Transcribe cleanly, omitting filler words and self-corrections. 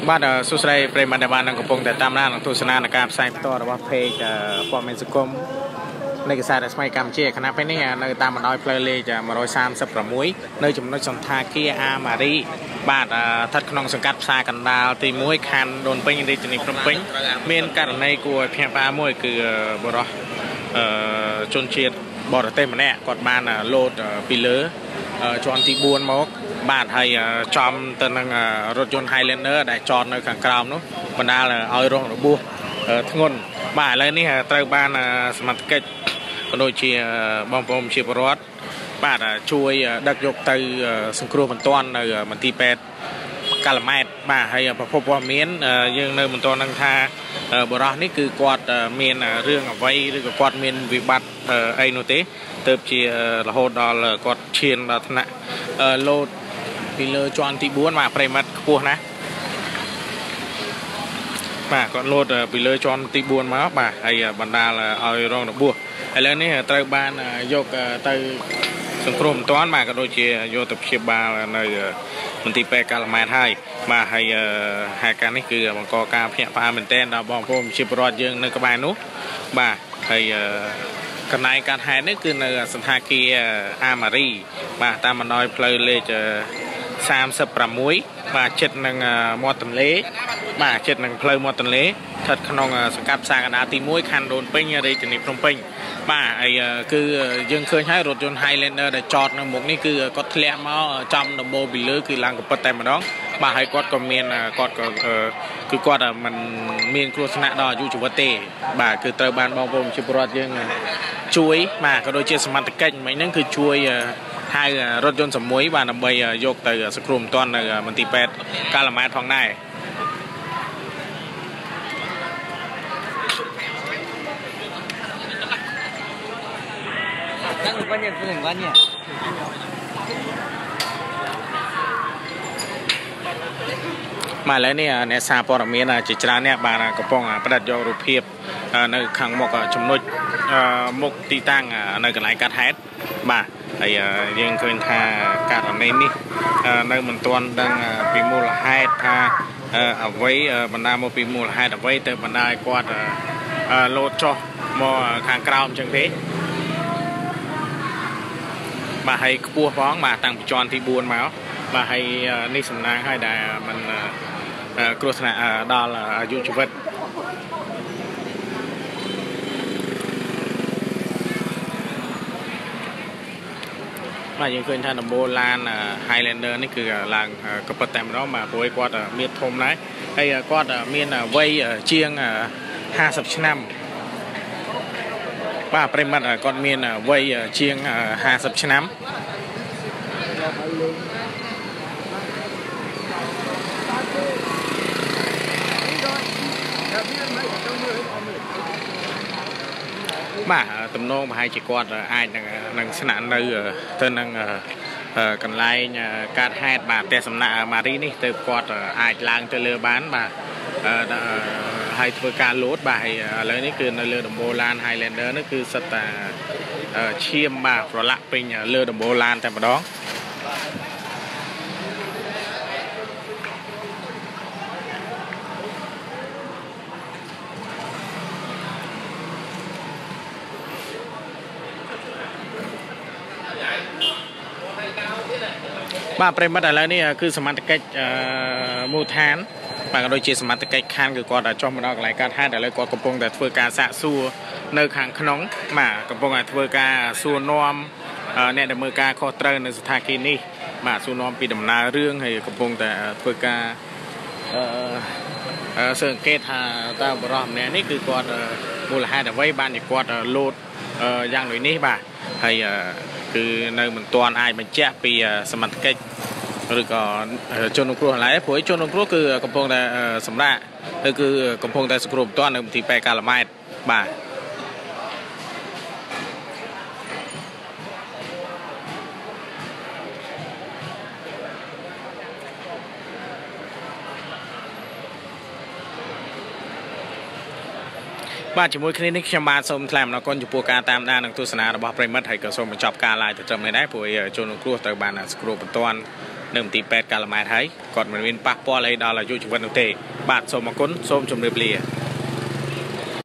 បាទសួស្តីប្រិយមិត្តដែលបាននឹងកំពុងតែតាមដាននិងទស្សនានៃការផ្សាយផ្ទាល់របស់ page ព័ត៌មានសង្គមនៃកាសែតស្មៃកម្ពុជាខណៈពេលនេះនៅតាមបណ្ដោយផ្លូវលេខ136នៅចំណុចសន្តាគារអាម៉ារីបាទស្ថិតក្នុងសង្កាត់ផ្សារកណ្ដាលទី1ខណ្ឌដូនពេញរាជធានីភ្នំពេញមានករណីគួរឲ្យភ្ញាក់ផ្អើលមួយគឺបុរសជនជាតិបរទេសម្នាក់គាត់បានលោតពីលើជាន់ទី4មកបាទហើយចំទៅនឹងរថយន្ត Highlander ដែលចតនៅខាងក្រោមនោះបណ្ដាលឲ្យរងរបួសធ្ងន់បាទឥឡូវនេះត្រូវបានសមត្ថកិច្ចក៏ដូចជាបងប្អូនជាពលរដ្ឋបាទជួយដឹកយកទៅសង្គ្រោះបន្ទាន់នៅមន្ទីរពេទ្យកាល់ម៉ែតបាទហើយប្រភពព័ត៌មានយើងនៅមិនទាន់ដឹងថាបុរសនេះគឺគាត់មានរឿងអ្វីឬក៏គាត់មានវិបត្តិអីនោះទេទើបជារហូតដល់គាត់ឈានដល់ថ្នាក់លោតពីលើជាន់ទី4បាទប្រិមិត្តខ្ពស់ណាស់បាទគាត់លោតពីលើជាន់ទី4មកបាទហើយបណ្ដាលឲ្យរងរបួសឥឡូវនេះត្រូវបានយកទៅសង្គ្រោះបន្ទាន់បាទក៏ដូចជាយកទៅព្យាបាលនៅមន្ទីរពេទ្យកាល់ម៉ែតហើយបាទហើយហេតុការណ៍នេះគឺបង្កការភ្ញាក់ផ្អើលមែនទែនដល់បងប្អូនប្រជាពលរដ្ឋយើងនៅក្បែរនោះបាទហើយកន្លែងកើតហេតុនេះគឺនៅសន្តាគារអាម៉ារីបាទតាមបណ្ដោយផ្លូវលេខ36បាទចិត្តនឹងមាត់ទន្លេបាទចិត្តនឹងផ្លូវមាត់ទន្លេស្ថិតក្នុងសង្កាត់ផ្សារកណ្ដាលទី1ខណ្ឌដូនពេញរាជធានីភ្នំពេញបាទហើយគឺយើងឃើញហើយរថយន្ត Highlander ដែលចតនៅមុខនេះគឺគាត់ធ្លាក់មកចំដំបូលពីលើគឺឡើងកពិតតែម្ដងបាទហើយគាត់ក៏មានគាត់ក៏គឺគាត់មិនមានគ្រោះថ្នាក់ដល់អាយុជីវិតទេបាទគឺត្រូវបានបងប្អូនប្រជាពលរដ្ឋយើងជួយបាទក៏ដូចជាសមត្ថកិច្ចមិញហ្នឹងគឺជួយហៅរថយន្តសមួយបាទដើម្បីយកទៅសង្គ្រោះបន្ទាន់នៅមន្ទីរពេទ្យកាល់ម៉ែតផងដែរ关键词很关键。បាទឥឡូវនេះអ្នកសារព័ត៌មានជាច្រើនអ្នកបានកំពុងផ្ដិតយករូបភាពនៅខាងមុខចំណុចមុខទីតាំងនៅកន្លែងកាត់ហេតុបាទហើយយើងឃើញថាករណីនេះនៅមិនទាន់ដឹងពីមូលហេតុថាអ្វីបណ្ដាលមកពីមូលហេតុអ្វីទៅបណ្ដាលឲ្យគាត់លោតចុះមកខាងក្រោមអញ្ចឹងទេបាទហើយខ្ពស់ផងបាទតាំងពីជាន់ទី4មកបាទហើយនេះសំណាងហើយដែលมันគ្រោះថ្នាក់ដល់អាយុជីវិតបាទយើងឃើញថាដំបូលឡាន Highlander នេះគឺឡើងកពិតតែម្ដងបាទព្រោះគាត់មានធំដែរហើយគាត់មានវ័យជាង50ឆ្នាំបាទប្រិមិត្តគាត់មានវ័យជាង50ឆ្នាំបាទទំនងប្រហែលជាគាត់អាចនឹងស្នាក់នៅទៅនឹងកន្លែងកើតហេតុបាទផ្ទះសំណាក់ម៉ារីនេះទៅគាត់អាចឡើងទៅលើបានបាទហើយធ្វើការលោតបាទហើយឥឡូវនេះគឺនៅលើដំបូលឡាន Highlander នេះគឺសិតតែឈាមបាទប្រឡាក់ពេញលើដំបូលឡានតែម្ដងបាទប្រិមិត្តឥឡូវនេះគឺសមត្ថកិច្ចមូលដ្ឋានបាទក៏ដូចជាសមត្ថកិច្ចខណ្ឌគឺគាត់ចុះមកដល់កន្លែងកើតហេតុឥឡូវគាត់កំពុងតែធ្វើការសាកសួរនៅខាងក្នុងបាទកំពុងតែធ្វើការសួរនាំអ្នកដែលមើលការខុសត្រូវនៅស្ថានភាពនេះបាទសួរនាំពីដំណើររឿងហើយកំពុងតែធ្វើការស៊ើបអង្កេតថាតើបុរសម្នាក់នេះគឺគាត់មូលហេតុអ្វីបានជាគាត់លោតយ៉ាងដូចនេះបាទហើយគឺនៅមិនទាន់អាចបញ្ជាក់ពីសមត្ថកិច្ចឬក៏ជនរងគ្រោះឡើយព្រោះជនរងគ្រោះគឺកំពុងតែសម្រាកឬគឺកំពុងតែសង្គ្រោះបន្ទាន់នៅមន្ទីរពេទ្យកាល់ម៉ែតបាទ បាទជាមួយគ្នានេះខ្ញុំបាទសូមថ្លែងអំណរគុណចំពោះការតាមដាននិងទស្សនារបស់ប្រិមិត្តហើយក៏សូមបញ្ចប់ការ live ទៅត្រឹមនេះដែរព្រោះជនរងគ្រោះត្រូវបានសង្គ្រោះបន្ទាន់នៅមន្ទីរពេទ្យកាល់ម៉ែតហើយគាត់មិនមានប៉ះពាល់អីដល់អាយុជីវិតនោះទេបាទសូមអរគុណសូមជម្រាបលា។